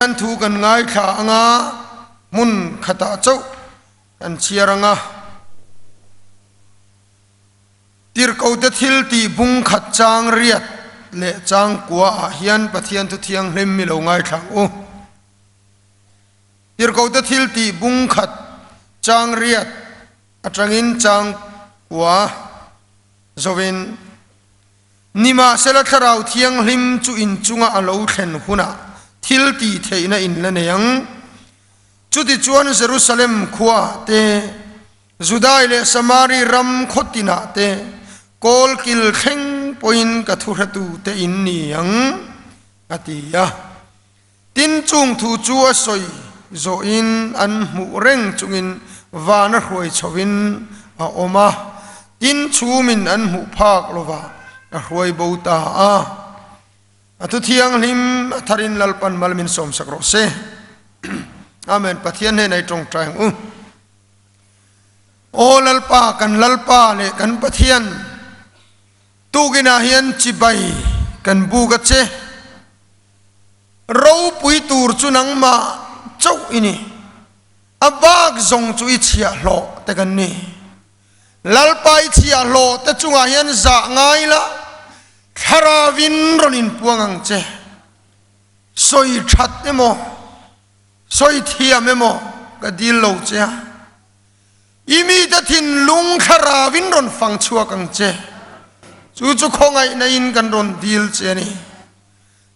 An thu kan ngaithla anga hmun khatah chauh kan chhiar anga Tirhkote thil tih bung khat chang riat leh chang kua ah hian Pathian thu thianghlim mi lo ngaithla ang u. Tirhkote thil tih bung khat chang riat atangin chang kua zovin Nimahsela Thlarau Thianghlim chu in chunga a lo thlen hunah thil tih theihna in la nei ang. Chutichuan Jerusalem khuaah te, Judai leh Samari ram khaw tinah te, kawl kil thleng pawhin ka thuhretu te in ni ang, a ti a. Tin, chung thu chu a sawi zawhin an hmuh reng chungin van a hruai chhoin a awm a, tin chhumin an hmuh phak lova a hruai bo ta a. A thu thianghlim a tharin Lalpan mal min sawmsak rawh se. Amen. Pathian hnenah i tawngtai ang u. Aw Lalpa, kan Lalpa leh kan Pathian, tukinah hian chibai kan buk a che. Ropui tur chu nangmah chauh i ni. A bak zawng chu i chhiahhlawh te kan ni. Lalpa i chhiahhlawh te chungah hian zah ngai la, Thlaravin rawn inpuang ang che. Sawi that emaw, sawi thiam emaw ka dil lo che a. I mite thinlung Thlarauin rawn fang chhuak ang che. Chu chu khawngaihna in kan rawn dil che a ni.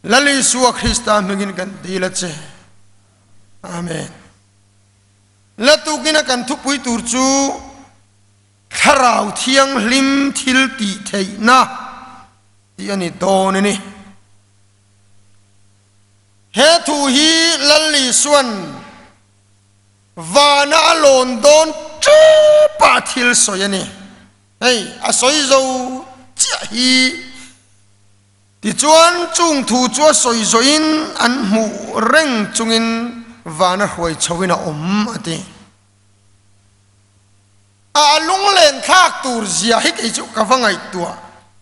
Lal Isua Krista hmingin kan dil a che. Amen. La tukina kan thupui tur chu Thlarau Thianghlim thil tih theihna tih a ni dawn a ni. He thu hi Lal Isuan vana a lawn dawn tep a thil sawi a ni. Hei a sawi zo chiah hi. Tichuan, chung thu chu a sawi zawhin an hmuh reng chungin vana hruai chhoin a awm, a ti. A lunglen thlak tur zia hi kei chu ka va ngaihtuah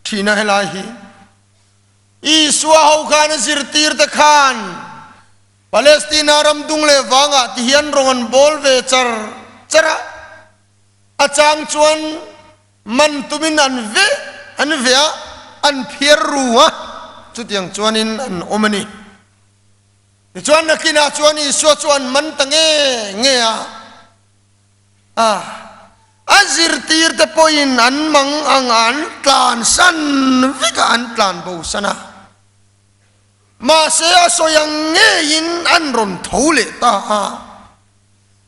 thin a helai hi. Isua ho khan a zirtir te khan Palestina ram dung leh vangah ti hian rawng an bawl ve char char a, a chang chuan Man tumin an ve an ve a, an phiar ru a, chutiang chuanin an awm a ni. Tichuan nakinah chuan Isua chu an man ta nge nge a, a a zirtirte pawhin an mang ang a, an tlansan vek a, an tlan bosan a. Mahse a sawi ang ngeiin an rawn tho leh ta a.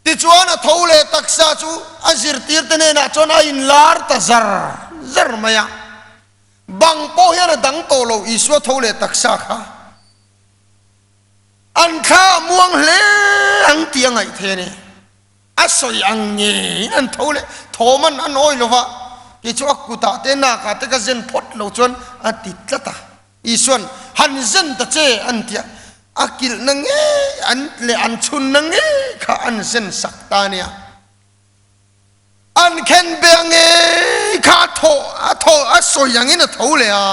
Tichuan a tho leh taksa chu a zirtirte hnenah chuan a inlar ta zar zar mai a. Bang pawh hian a dang tawh lo Isua tho leh taksa kha an thla a muang hle ang tih a ngaih thei a ni. A sawi ang ngeiin an tho leh thawm an an awi lo va, kei chu a kutah te nakah te ka zen phawt lo chuan a ti tlat a. Isuan, Han zen ta che, an ti a, a kilhna ngei an leh an chhunna ngei kha an zen sak ta nia. An khen bia ngei kha a thaw a thaw a sawi angin a tho leh a,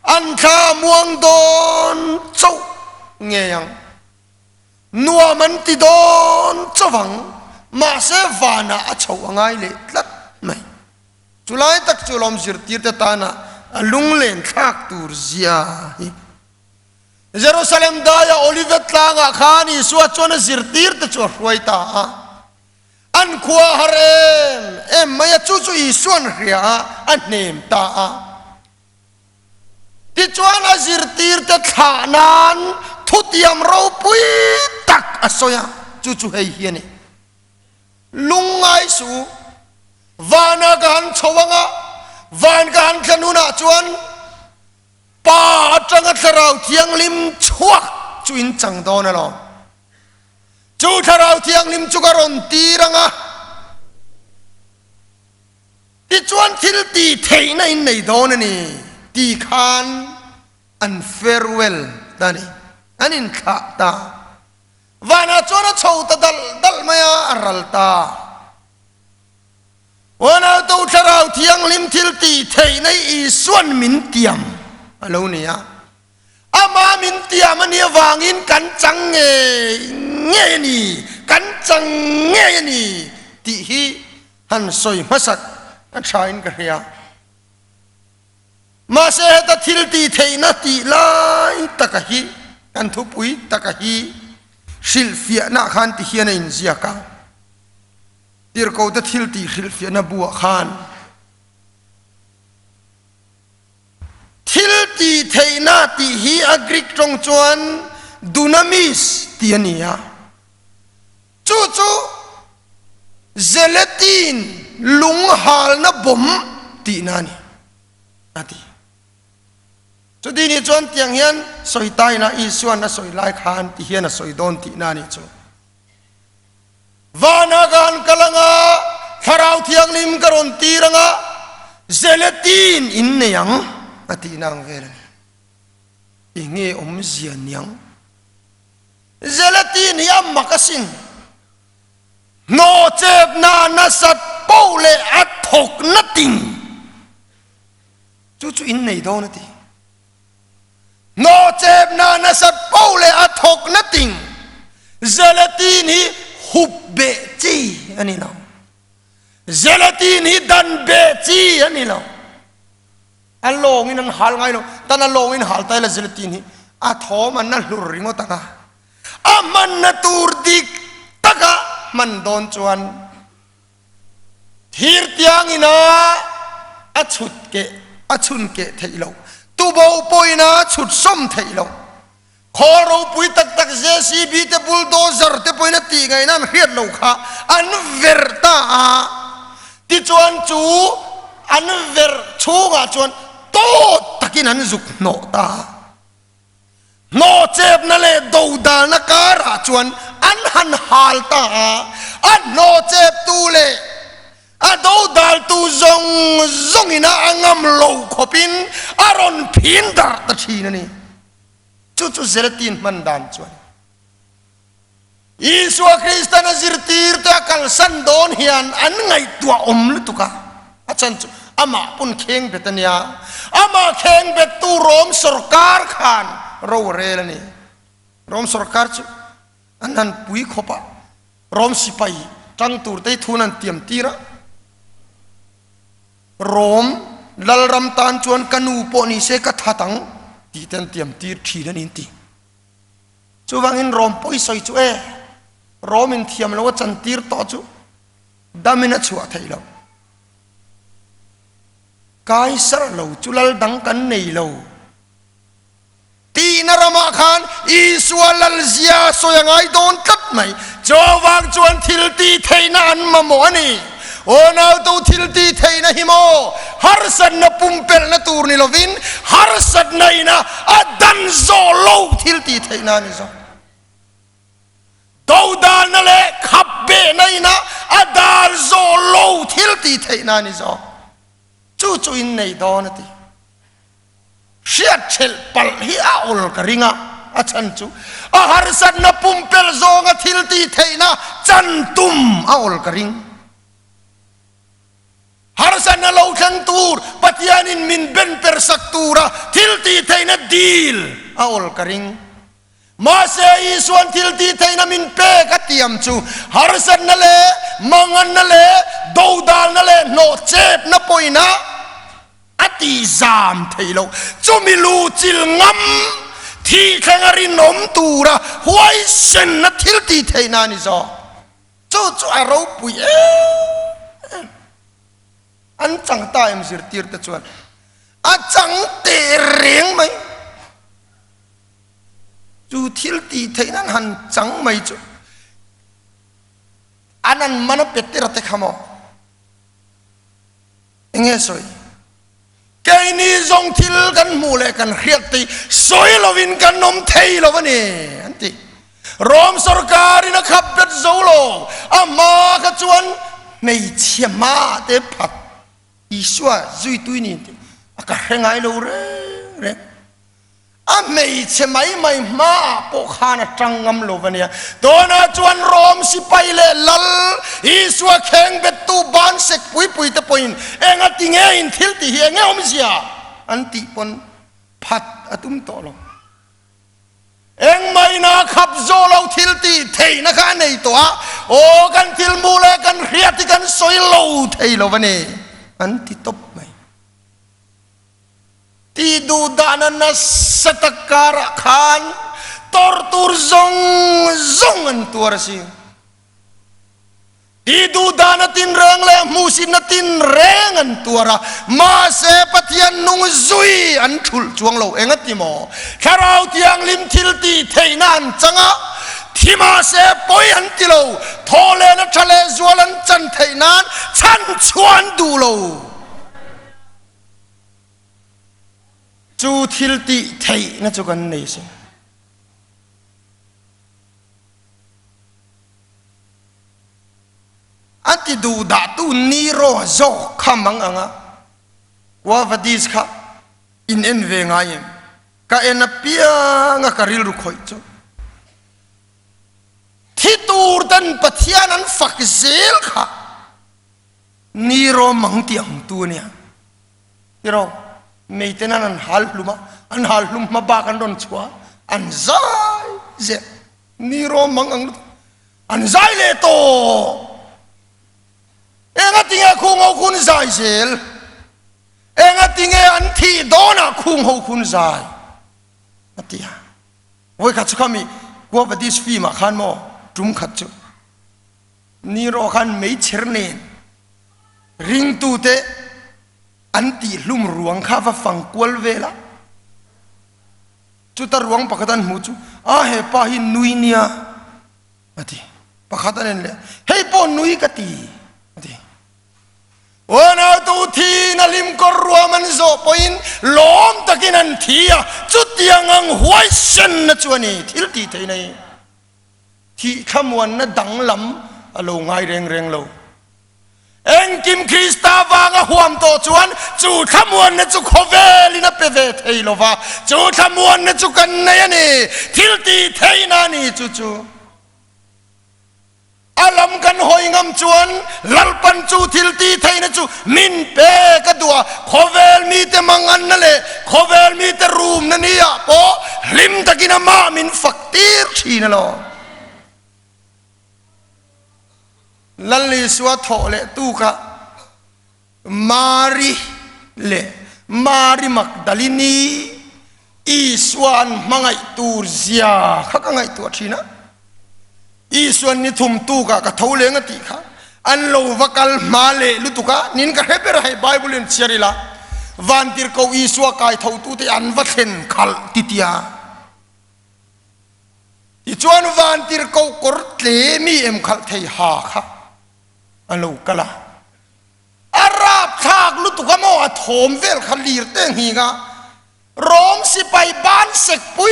an thla a muang dawn chauh ngei ang. Nuam an ti dawn chauh ang, mahse vanah a chhoh a ngai leh tlat mai. Chulai tak chu lawm zirtirte tana a lunglen thlak tur zia hi. Jerusalem daia Olivet tlangah khan Isua chuan a zirtirte chu a hruai ta a. An khua har em em mai a, chu chu Isuan hria a, a hnem ta a. Tichuan a zirtirte thlah nan thutiam ropui tak a sawi a, chu chu hei hi a ni. Lungngai su, vana ka han chho ang a, van ka han thlen hunah chuan Pa atanga Thlarau Thianghlim chhuak chu in chang dawn alawm. Chu Thlarau Thianghlim chu ka rawn tir ang a, tichuan thil tih theihna in nei dawn a ni ti khan an farewell ta a ni, an inthlah ta. Vanah chuan a chho ta dal dal mai a, a ral ta. Uanautu Thlarau Thianghlim thil tih theihna hi Isuan min tiam a lo ni a. Ama min tiam a nih avangin kan chang ngei ngei a ni, kan chang ngei a ni tih hi han sawi hmasak a thain ka hria. Mahse heta thil tih theihna tih lai taka hi kan thupui taka hi hrilhfiahna khan ti hian a inziak a. Tirhkote thil tih hrilhfiahna buah khan Thil tih theihna tih hi a Greek tawng chuan dunamis tih a ni a. Chu chu gelatin lung halna bawm tihna a ni, a ti. Chuti nih chuan tiang hian sawi ta ila Isua'n a sawi lai khan ti hian a sawi dawn tihna a nih chu. Vana ka han kal anga, Thlarau Thianghlim ka rawn tir anga, gelatin in nei ang, a tihna ang vel a ni. Enge awmzia niang? Gelatin hi a mak asin. Hnawhchepna nasat poh leh a thawk na ting. Chu chu in nei dawn a ti. Hnawhchepna nasat poh leh a thawk na ting. Gelatin hi hup beh chi a ni lo. Gelatin hi dan beh chi a ni lo. A lawngin an hal ngai lo. Tan a lawngin hal ta ila gelatin hi a thawm an na hlur ringawt ang a. A hmanna tur dik taka hman dawn chuan thir tiangin a a chhut keh a chhun keh theih loh. Tubo pawhin a chhut sawm theih loh. Khawl ropui tak tak JCB te bulldozer te pawhin a tih ngaihna an hriat lo kha an verh ta a, tichuan chu an verh chhungah chuan tawt takin an zuk hnawh ta a. Hnawh chepna leh dodalna karah chuan an han hal ta a, a hnawh cheptu leh A dodaltu zawng zawngin a a ngam lo khawpin a rawn phin darh ta thin a ni. Chu chu Zelatin hman dan chuan Isua Kristan a zirtirte a kalsan dawn hian an ngaihtuah awm lutuk a. A chan chu amah pawn kheng bet a nia. Amah kheng bettu Rom sorkar khan ro a rel a ni. Rom sorkar chu an han pui khawp a. Rom sipai tang tur te thun an tiam tir a, Rom lalram tan chuan ka nu pawh ni se ka that ang tih te an tiam tir thin a ni an ti. Chuvangin Rom pawh i sawi chu e, Rom in thiam lo a chan tir tawh chu dam in a chhuah theih loh. Kaisar lo chu lal dang kan nei lo. Tihna ramah khan Isua lalzia sawi a ngai dawn tlat mai. Chuvang chuan thil tih theihna an mamawh a ni. Aw nautu thil tih theihna hi maw harsatna pumpelhna tur ni lovin harsatna ina a dan zawh lo thil tih theihna a ni zawk. Dodalna leh khap behna ina a dal zawh lo thil tih theihna a ni zawk. Chu chu in nei dawn a ti. Hriat ṭhelh palh hi a awl ka ring a, a chhan chu a harsatna pumpelh zawnga thil tih theihna chan tum a awl ka ring. Harsatna lo thleng tur Pathianin min ben per sak tura thil tih theihna dil a awl ka ring. Mahse, Isua'n thil tih theihna min pek a tiam chu harsatna leh manganna leh dodalna leh hnawhchepna pawhin a a tihzam theih loh. Chumi lu chil ngam thih thleng a rinawm tura huaisenna thil tih theihna a ni zawk. Chu chu a ropui em em. An chang ta em zirtirte chuan a chang teh reng mai. Chu thil tih theih nan han chang mai chu an an man a Petera te kha maw? Enge sawi? Keini zawng thil kan hmuh leh kan hriat te hi sawi lovin kan awm thei lo a ni an ti. Rom sorkarin a khap bet zo lo, a hma kha chuan hmeichhia hma te phat Isua zuitui ni tih a ka hre ngai lo reng reng. A hmeichhe mai mai hmaah pawh khan a tang ngam lo va nia. Tunah chuan Rom sipai leh Lal Isua kheng bettu ban sek pui pui te pawhin enga ti nge in thil tih hi enge awmzia an tih pawn phat a tum tawh lo. Engmahina khap zawh lo thil tih theihna kha a nei tawh a, aw kan thil hmuh leh kan hriat hi kan sawi lo thei lo a ni, an ti tawp mai. Tih duh dahna nasa tak karah khan tawrh tur zawng zawng an tuar a si. Tih duh dahna tinreng leh hmuhsitna tinreng an tuar a, mahse Pathian nung zui an thulh chuang lo. Engati maw? Thlarau Thianghlim thil tih theihna an chang a, thi mahse pawi an ti lo, thaw lehna tha leh zual an chan theih nan chhan chhuah an duh lo. Chu thil tih theihna chu kan nei si. A ti duh dah tu Nero zawk kha mang ang a, Kua Vadis kha in en ve ngai em? Ka en apiang a ka rilru khawih chu. Thi tur ten Pathian an fak zel kha Nero mang ti ang tu a nia. Tiraw, meiten an an hal hlum a, an hal hlum hma bak an rawn chhuah a, an zai zel. Ni rawm mang ang lutuk. An zai leh tawh. Enga tinge khung ho khun zai zel? Enga tinge an thih dawnah khung ho khun zai? A ti a. Vawikhat chu khami Guavadis film ah khan maw tum khat chu ni rawh khan meichher nen ringtute an tih hlum ruang kha va fang kual vel a. Chuta ruang pakhat an hmuh chu, A he pa hi nui nia, a ti. Pakhat an en leh, Hei pawh nui ka ti, a ti. Unautu thiin a hlim kawr ruam an zawh pawhin lawm takin an thi a, chutiang ang huaisenna chu a ni, thil tih theihna hi. Thih thlamuanna danglam a lo ngai reng reng lo. Engkim Krista vanga huam tawh chuan chu thlamuanna chu khawvelin a pe ve thei lo va, chu thlamuanna chu kan nei a ni, thil tih theihna a ni chu chu. A lam kan hawi ngam chuan Lalpan chu thil tih theihna chu min pe ka duh a, khawvel mite manganna leh khawvel mite rumna ni ah pawh hlim takin amah min fak tir thin alawm. Lal Isua thawh leh tukah Mari leh Mari Magdalini Isua an hmangaih tur zia kha ka ngaihtuah thin a. Isuan ni thum tukah ka tho leng a tih kha an lo va kal hma leh lutuk a, nin ka hre ber a hei Bible in chhiar ila Vantirhkoh Isua kai thotute an va thlen khalh ti tia. Tichuan vantirhkoh kawr tle mi em khalh thei ha kha a lo kal a, a rapthlak lutuk a maw a thawm vel kha lir te nghing a, Rom sipai ban sek pui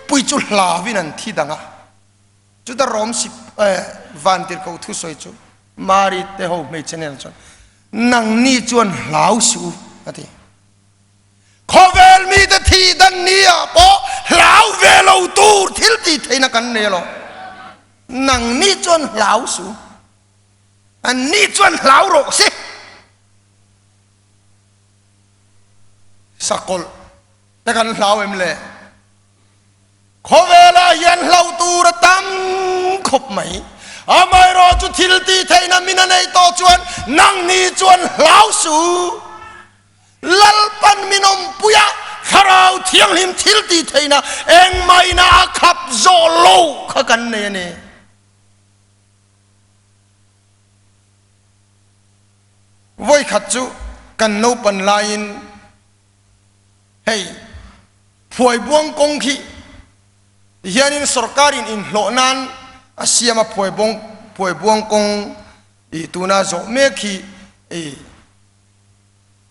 pui chu hlauin an thi dang a. Chuta Rom vantirhkoh thusawi chu Mari te ho hmeichhe nen chuan, Nangni chuan hlau suh u, a ti. Khawvel mite thih dan ni ah pawh hlau ve lo tur thil tih theihna kan nei alawm. Nang ni chuan hlau su, an ni chuan hlau rawh se. Sakawlh te kan hlau em le? Khawvel ah hian hlau tur a tam khawp mai. Amaherawh chu thil tih theihna min a neih tawh chuan nang ni chuan hlau su. Lalpan min awmpui a, Thlarau Thianghlim thil tih theihna engmahina a khap zawh lo kha kan nei a ni. Vawikhat chu kan naupan laiin hei Phuaibuang kawng khi tihianin sorkarin inhlawh nan a siam a, Phuaibuang kawng i tuna zawh mek hi i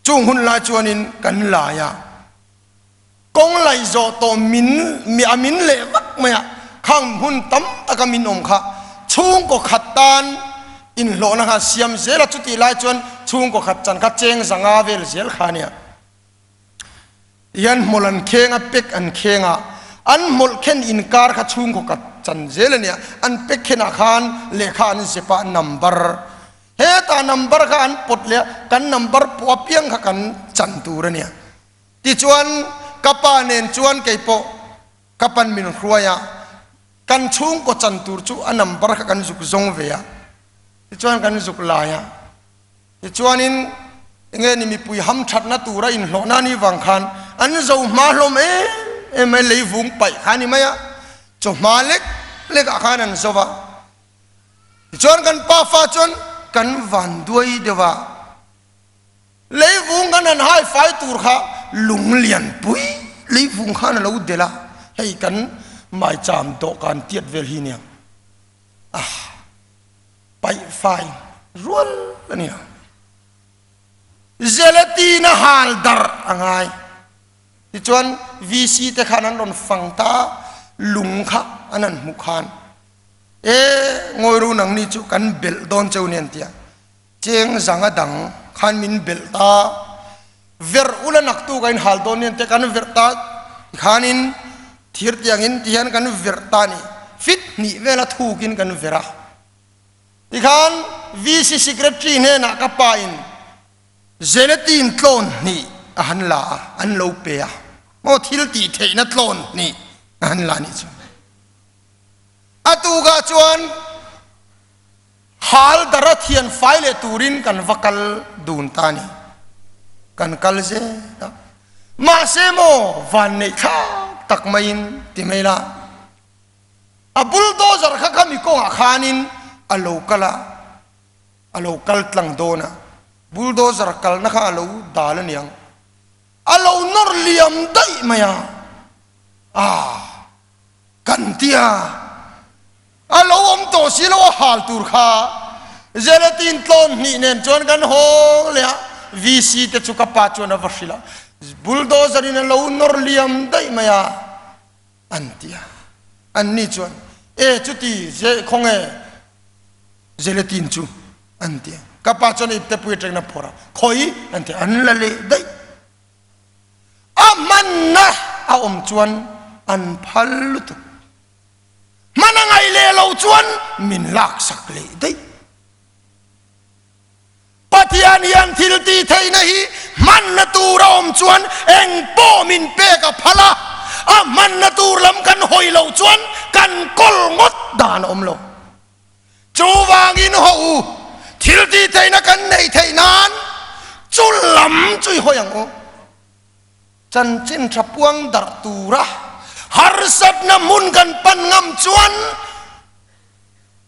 Chung hun lai chuanin kan lai a, kawng lai zawh tawh min mi a min leh vak mai a, khang hmun tam taka min awm kha chhungkaw khat tan inhlawhna kha siam zel a, chutih lai chuan chhungkaw khat chan kha cheng zanga vel zel kha a nia. Tihian hmawlh an kheng a, pek an kheng a, an hmawlh khen inkar kha chhungkaw khat chan zel a nia, an pek khenah khan lehkha an zep a, number Heta number kha an pawt leh a, kan number pawh apiang kha kan chan tur a nia. Tichuan ka pa nen chuan kei pawh Ka pan min hruai a, kan chhungkaw chan tur chu a number kha kan zuk zawng ve a, tichuan kan zuk lai a, tichuanin enge ni mipui hamthatna tura inhlawhna a nih vang khan an zo hma hlawm em em mai, leivung paih kha a ni mai a, chawhma lek lek ah khan an zo va, tichuan kan pafa chuan kan van duai deuh a. Leivung kan han hai fai tur kha lung lian pui leivung khan a lo delh a, hei kan maicham dawhkan tiat vel hi nia a paih fai rual a nia. Gelatin a hal darh a ngai. Tichuan VC te khan an rawn fang ta lung kha an han hmuh khan e ngawi ru nangni chu kan belh dawn cheu nia an ti a. Cheng zanga dang khan min belh ta, verh ula naktu ka inhal dawn nen te kan verh ta tikhanin thir tiangin tihian kan verh ta ni fit hnih vela thukin kan verh a. Tikhan VC Secretary hnenah ka pa in Gelatin tlawn hnih a han la a, an lo pe a, maw thil tih theihna tlawn hnih a han la nih chu. A tukah chuan Hal dara thian fai leh turin kan va kal dun ta a ni. Kan kal zel a. Mahse maw vanneih thlak tak maiin ti mai la, a bulldozer kha khami kawngah khanin a lo kal a, a lo kal tlang dawn a, bulldozer kalna kha a lo dal a niang, a lo nawr liam daih mai a, ah kan ti a. A lo awm tawh si lo a hal tur kha Gelatin tlawn hnih nen chuan kan hawng leh a, VC te chu ka pa chuan a va hrilh a, bulldozer in a lo nawr liam daih mai a an ti a. Anni chuan, E chuti ze khawnge Gelatin chu an ti a. Ka pa chuan a ipte pui atangin a phawrh a, khawi an ti a, an la leh daih. A hmanna a awm chuan an phal lutuk. Hman a ngaih leh lo chuan min laksak leh daih. Pathian hian thil tih theihna hi hmanna tur a awm chuan eng pawh min pek a phal a, a hmanna tur lam kan hawi loh chuan kan kawl ngawt dan a awm lo. Chuvangin haw u, thil tih theihna kan neih theih nan chu lam chu i hawi ang u. Chanchin tha puang darh tura harsatna hmun kan pan ngam chuan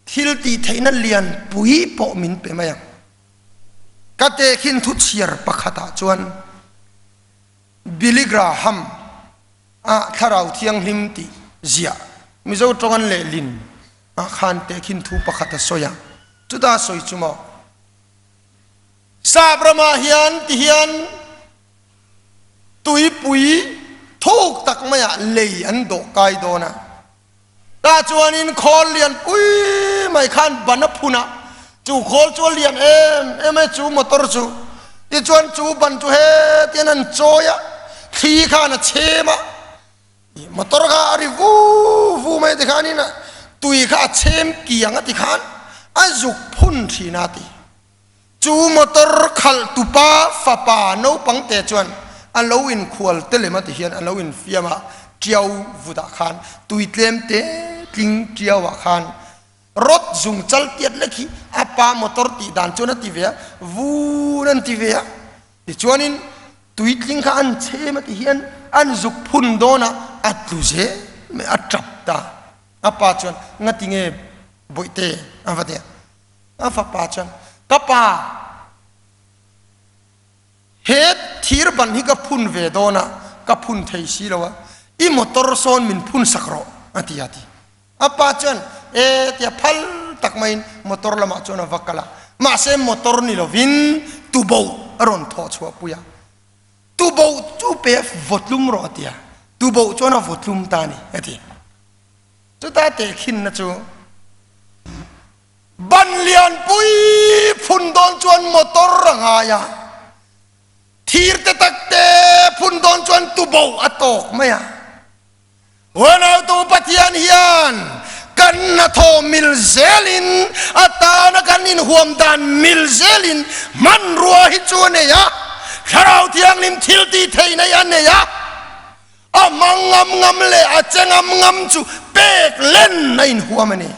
thil tih theihna lian pui pawh min pe mai ang. Ka tehkhin thu chhiar pakhatah chuan Billy Graham a Thlarau Thianghlim tih ziah Mizo tawng an lehlin ah khan tehkhin thu pakhat a sawi a, chuta sawi chu maw Sap ramah hian tihian Tuipui thuk tak maiah lei an dawh kai dawn a, tah chuanin khawl lian pui mai khan ban a phun a, chu khawl chu a lian em em e chu motor chu, tichuan chu ban chu hetian an chawi a, thli khan a chhem a, motor kha a ri vu vu mai tikhanin tui kha a chhem kiang a tikhan a zuk phun thin a ti. Chu motor khalh tupa fapa naupang te chuan a lo inkhual te lem a ti hian a lo infiam a, tiau vutah khan tui tlem te tling tiau ah khan rod zung chal tiat lek hi a pa motor tih dan chuan a ti ve a, vun an ti ve a, tichuanin tui tling kha an chhem a ti hian an zuk phun dawn a, a tlu zel mai a tap ta, a pa chuan ngatinge bawihte a va ti a. A fapa chuan, Ka pa, he thir ban hi ka phun ve dawn a, ka phun thei si lo a, i motor sawn min phun sak rawh, a ti a ti. A pa chuan, E, tia phal tak maiin motor lamah chuan a va kal a, mahse motor ni lovin tuboh a rawn thawh chhuah pui a, tuboh chu pe vawtlum rawh, a ti a, tuboh chuan a vawtlum ta a ni, a ti. Chuta tehkhinna chu ban lianpui phun dawn chuan motor a ngai a, thir te tak te phun dawn chuan tuboh a tawk mai a. Huanautu Pathian hian kan hnathawh mil zelin a tana kan inhuam dan mil zelin hmanrua hi chu a nei a, Thlarau Thianghlim thil tih theihna hi a nei a. A hmang ngam ngam leh a che ngam ngam chu pek len a inhuam a ni.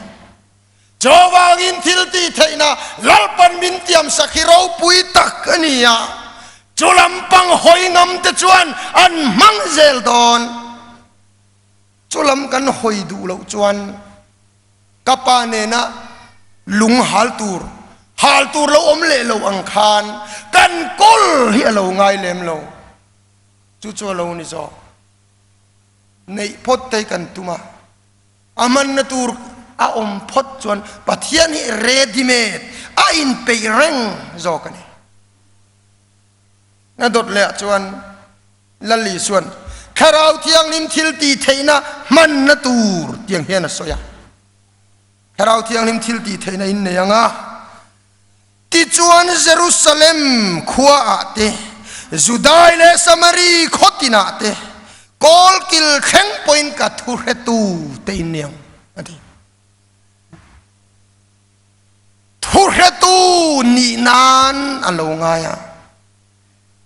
Chuvangin thil tih theihna Lalpan min tiamsak hi ropui tak a ni a, chu lampang hawi ngam te chuan an hmang zel dawn. Chu lam kan hawi duh loh chuan ka pa nena lung hal tur, hal tur lo awm leh lo ang khan kan kawl hi a lo ngai lem lo. Chu chu a lo ni zawk. Neih phawt te kan tum a, a hmanna tur a awm phawt chuan Pathian hi ready made, a inpeih reng zawk a ni. A dawt leh ah chuan Lal Isuan Thlarau Thianghlim thil tih theihna hmanna tur tiang hian a sawi a. Thlarau Thianghlim thil tih theihna in nei ang a. Tichuan Jerusalem khua ah te, Judai leh Samari khaw tinah te, kawlkil thleng pawhin ka thu hretu te in ni ang, a ti. Thu hretu nih nan a lo ngai a.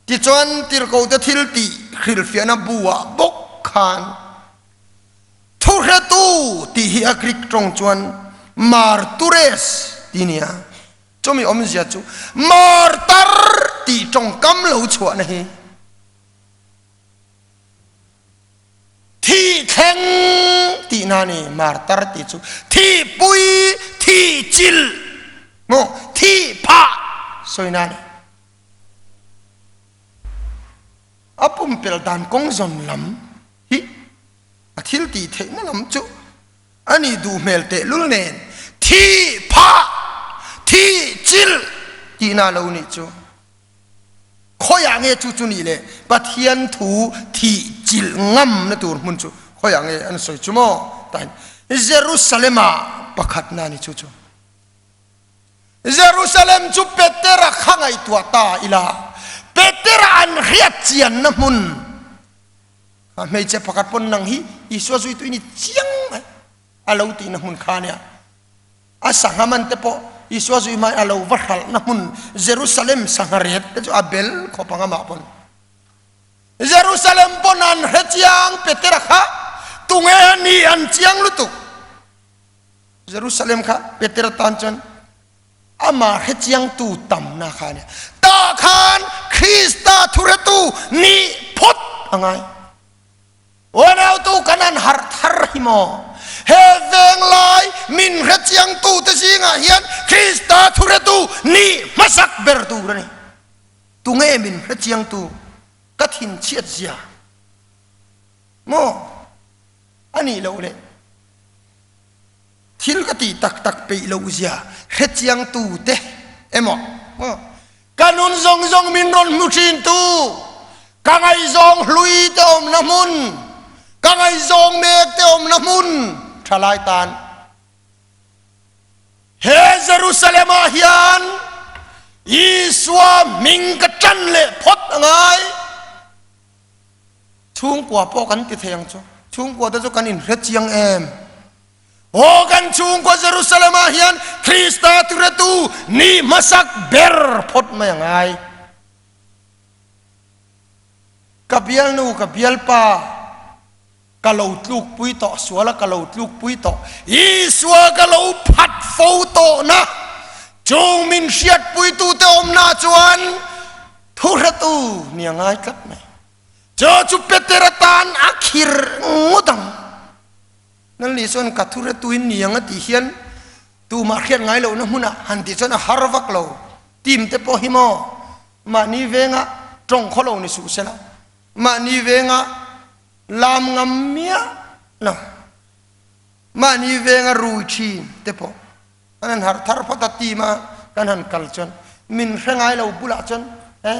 Tichuan tirhkohte thil tih hrilhfiahna bu ah bawk khan Thuhretu tih hi a Greek tawng chuan martures tih a ni a, chumi awmzia chu martar tih tawngkam lo chhuahna hi thih thleng tihna a ni, martar tih chu thihpui, thihchilh maw thih phah sawina a ni. A pumpelh dan kawng zawn lam hi a thil tih theihna lam chu a nih duh hmel tehlul nen thih phah, thih chilh tihna lo nih chu khawiah nge chu chu nih le Pathian thu thih chilh ngamna tur hmun chu khawiah nge an sawi chu maw? Tah hian Jerusalem ah pakhatna a ni chu chu. Jerusalem chu Petera kha ngaihtuah ta ila, Petera an hriat chianna hmun kha hmeichhe pakhat pawn nang hi Isua zuitu i ni chiang mai a lo tihna hmun kha nia. A sangha man te pawh Isua zui hmain a lo va hralhna hmun Jerusalem sangha ret te chu a bel khawp ang amah pawn. Jerusalem pawn an hre chiang Petera kha tunge a ni an chiang lutuk. Jerusalem kha Peter tan chuan amah hrechiangtu tamna kha a ni. Tah khan Krista thuretu nih phawt a ngai. Unautu kan han harh thar hi maw? He venglai min hrechiangtu te zingah hian Krista thuretu nih hmasak ber tur a ni. Tunge min hrechiangtu ka thinchhiat zia maw? A nih loh le. Thil ka tih tak tak peih loh zia hrechiangtu te emaw ka nun zawng zawng min rawn hmu thintu ka ngaihzawng hlui te awmna hmun, ka ngaihzawng mek te awmna hmun thalai tan he Jerusalem ah hian Isua hming ka tan leh phawt a ngai. Chhungkua pawh kan ti thei ang chu. Chhungkua te chu kan inhre chiang em? Aw kan chhungkua Jerusalem ah hian Krista turetu ni hmasak ber phawt mai a ngai. Ka bialnu, ka bialpa, ka lo tlukpui tawh, suala ka lo tlukpui tawh, Isua ka lo phat fo tawhna, chung min hriatpuitute awmna chuan Thuhretu ni a ngai tlat mai. Chu chu Peter atan a khir ngawt ang. Nalni chuan ka thuhretu in ni ang a tih hian tumah hriat ngai lohna hmunah han tih chuan a har vak lo. Team te pawh hi maw mahni venga tawng khaw lo ni suh sela, mahni venga lam ngam miah lo, mahni venga rui thin te pawh Kan han harh thar phawt a team a kan han kal chuan min hre ngai lo bulah chuan he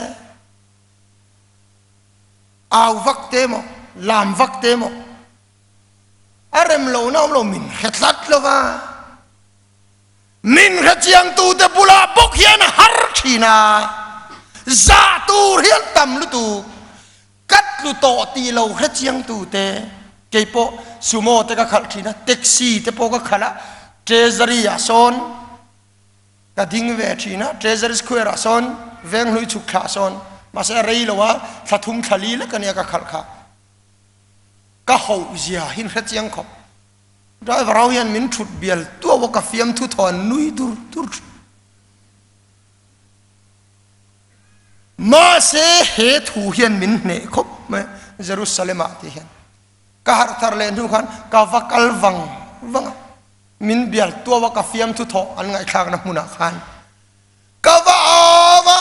au vak te maw lam vak te maw a rem lo na awm lo min hre tlat lo va min hre chiang tu te bulah bawk hian a har thin a zah tur hian tam lutuk Ka tlu tawh tih lo hre chiangtu te kei pawh sumo te ka khalh thin a, taxi te pawh ka khalh a, Treasury ah sawn ka ding ve thin a, Treasury Square ah sawn Venghlui chhuk thlah sawn mahse a rei lo a, thla thum thla li lek ania ka khalh kha. Ka hoh zia hi hre chiang khawp. Driver ho hian min thut bial tuau a ka fiamthu thaw an nui dur dur thin. Mahse he thu hian min hneh khawp mai Jerusalem ah tih hian ka harh thar leh hnu khan ka va kal vang vang a, min bial tuau a ka fiamthu thaw an ngaihthlakna hmunah khan Ka va au a,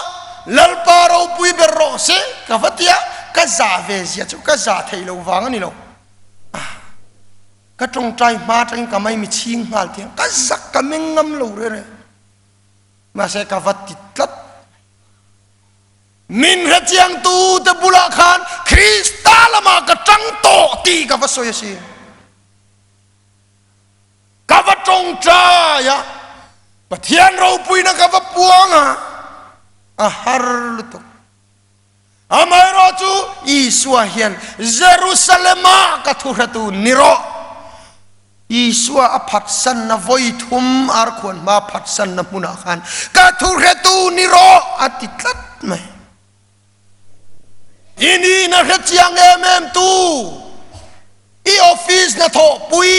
Lalpa ropui ber rawh se ka va ti a, ka za ve zia chu ka za theih lo vang a ni lo. Ka tawngtai hma atangin ka mai mi chhing nghal tiang ka zak ka meng ngam lo reng reng. Mahse ka va ti tlat. Min hrechiang tu te bulah khan Krista lamah ka tang tawh tih ka va sawi a si. Ka va tawngtai a, Pathian ropuina ka va puang a, a har lutuk. Amaherawh chu Isua hian Jerusalem-ah ka thuhratu ni rawh. Isua a phatsanna vawi thum arkhuan hma phatsanna hmunah khan ka thuhretu ni rawh a ti tlat mai. I nihna hre chiang em em tu, i office hnathawhpui,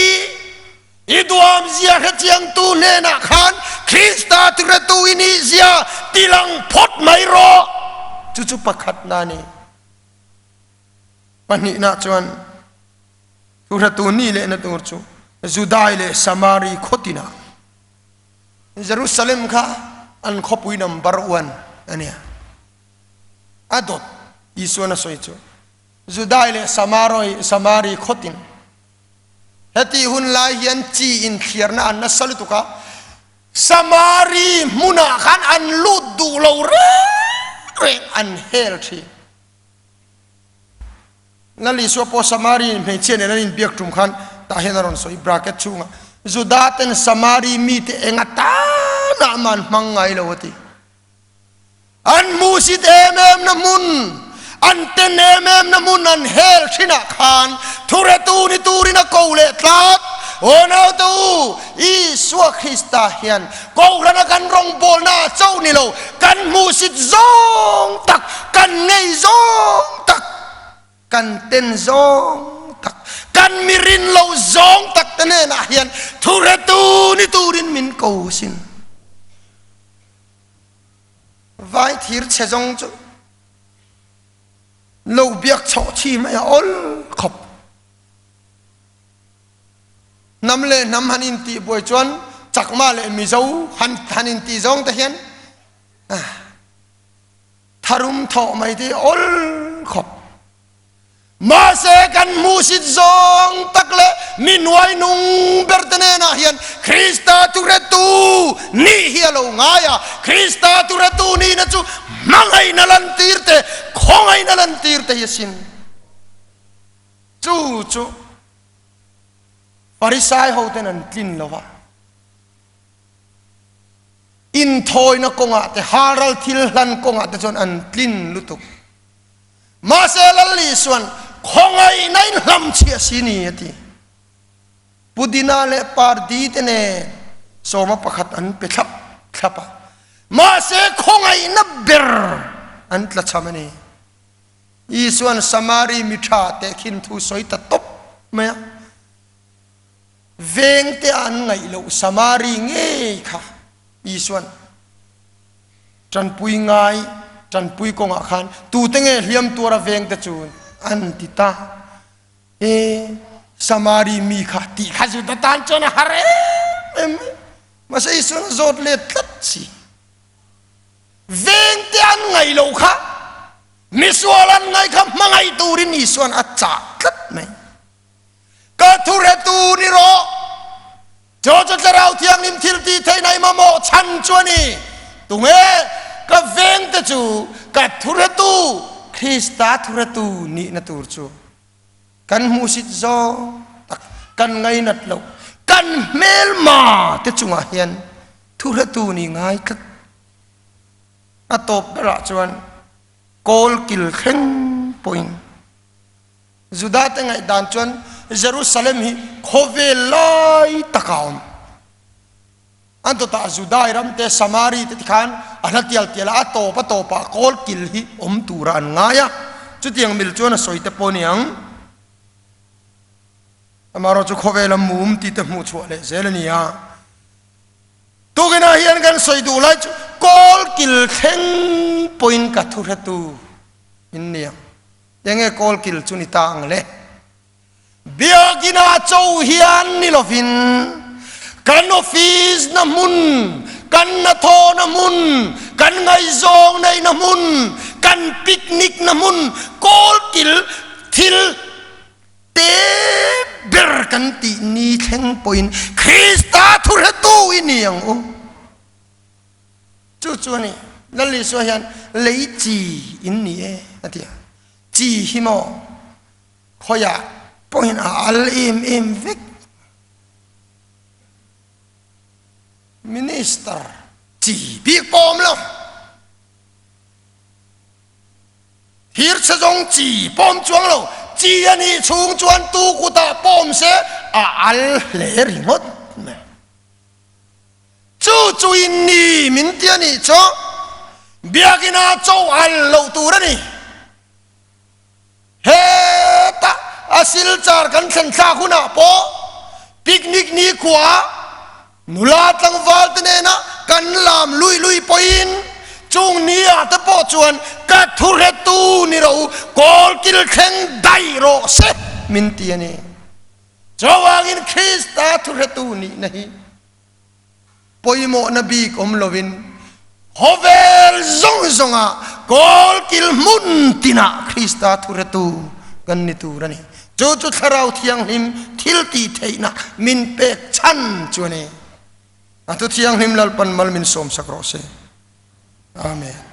i duamzia hre chiang tu hnenah khan Krista tiratu i nihzia tilang phawt mai rawh. Chu chu pakhatna a ni. Pahnihna chuan thuhratu nih lehna tur chu Judai leh Samari khawtinah Jerusalem kha an khawpui number one a nia. A dawt Isuan a sawi chu Judai leh Samaroi Samari khawtin heti hun lai hian chi inthliarna an nasa lutuk a, Samari hmunah khan an lut duh lo reng reng an hel thin. Lal Isua pawh Samari hmeichhia nen an inbiak tum khan tah hian a rawn sawi bracket chhungah Juda ten Samari mite eng atanah mah an hmang ngai lo a ti. An hmuhsit em em na hmun, an ten em em na hmun an hel thinah khan thuretu ni turin a ko leh tlat. Aw naute u, Isua Krista hian Kohhrana kan rawngbawlna ah chauh ni lo, kan hmuhsit zawng tak, kan ngei zawng tak, kan ten zawng tak, kan mi rin lo zawng tak te hnenah hian thuretu ni turin min ko sin. Vai thir chhe zawng chu lo biak chhoh chi mai a awl khawp. Hnam leh hnam han intih buai chuan Chakma leh Mizo han han intih zawng te hian tharum thawh mai te hi awl khawp. Mahse kan hmuhsit zawng tak leh mi hnuai nung ber te hnenah hian Krista thuhretu nih hi a lo ngai a, Krista thuhretu nihna chu hmangaihna lantir te, khawngaihna lantir te hi a sin. Chu chu Farisai hoten an tlin lo va, inthawina kawngah te, halral thil hlan kawngah te chuan an tlin lutuk. Mahse Lal Isuan khawngaihna in hlamchhiah si ni a ti. Pudina leh Pardi te nen sawma pakhat an pe thlap thlap a, mahse khawngaihna ber an tlachham a ni. Isuan Samari mi tha tehkhin thu sawi ta tawp mai a, vengte an ngaih loh Samari ngei kha Isuan tanpui ngai tanpui kawngah khan tute nge hliam tuara vengte chu an ti ta. E Samari mi kha tih kha Juda tan chuan a har em em mai. Mahse Isuan a zawt let tlat si. Vengte an ngaih loh kha misual an ngaih kha hmangaih turin Isuan a chah tlat mai. Ka thuhretu ni rawh, chu chu Thlarau Thianghlim thil tih theihna i mamawh chhan chu a ni. Tunge ka vengte chu ka thuhretu, Krista thuhretu nihna tur chu kan hmuhsit zawng tak, kan ngainat loh, kan hmelma te chungah hian thuhretu nih ngai tlat. A tawp berah chuan kawl kil thleng pawhin Juda te ngaihdan chuan Jerusalem hi khawvel lai taka a awm. An tawtah Judai ram te, Samari te tikhan a hla tial tial a, a tawp a tawpah kawl kil hi awm tura an ngai a. Chutiang mil chuan a sawi te pawh a ni ang. Amaherawhchu khawvela mum tih te hmuh chhuah leh zel a ni a. Tukinah hian kan sawi duh lai chu kawl kil thleng pawhin ka thu hretu in ni ang. Enge kawl kil chu ni ta ang le? Biakina cho hian ni lovin kan office na hmun, kan hnathawhna hmun, kan ngaihzawng neihna hmun, kan picnic na hmun, kawl kil thil te ber kan tih ni thleng pawhin Krista thuhretu i ni ang u. Chu chu a ni. Lal Isua hian lei chi in ni e a ti a. Chi hi maw khawiah pawhin a al em em vek. Minister chi bik pawh a awm lo. Thirchhe zawng chi pawm chuang lo, chi a nih chhung chuan tu kutah pawm se a al hle ringawt mai. Chu chu in ni min ti a nih chu Biakina cho al loh tur a ni. Heta a silchar kan thlen thlak hunah pawh picnic nikhua nula tlangval te nena kan lam lui lui pawhin chung ni ah te pawh chuan ka thuhretu ni ro kawlkil thleng daih rawh se min ti a ni. Chuvangin Krista thuhretu nihna hi Pawimawhna bik awm loin khawvel zawng zawngah kawlkil hmun tinah Krista thuhretu kan ni tur a ni. Chu chu Thlarau Thianghlim thil tih theihna min pek chhan chu a ni. A thu thianghlim Lalpan mal min sawmsak rawh se. Amen.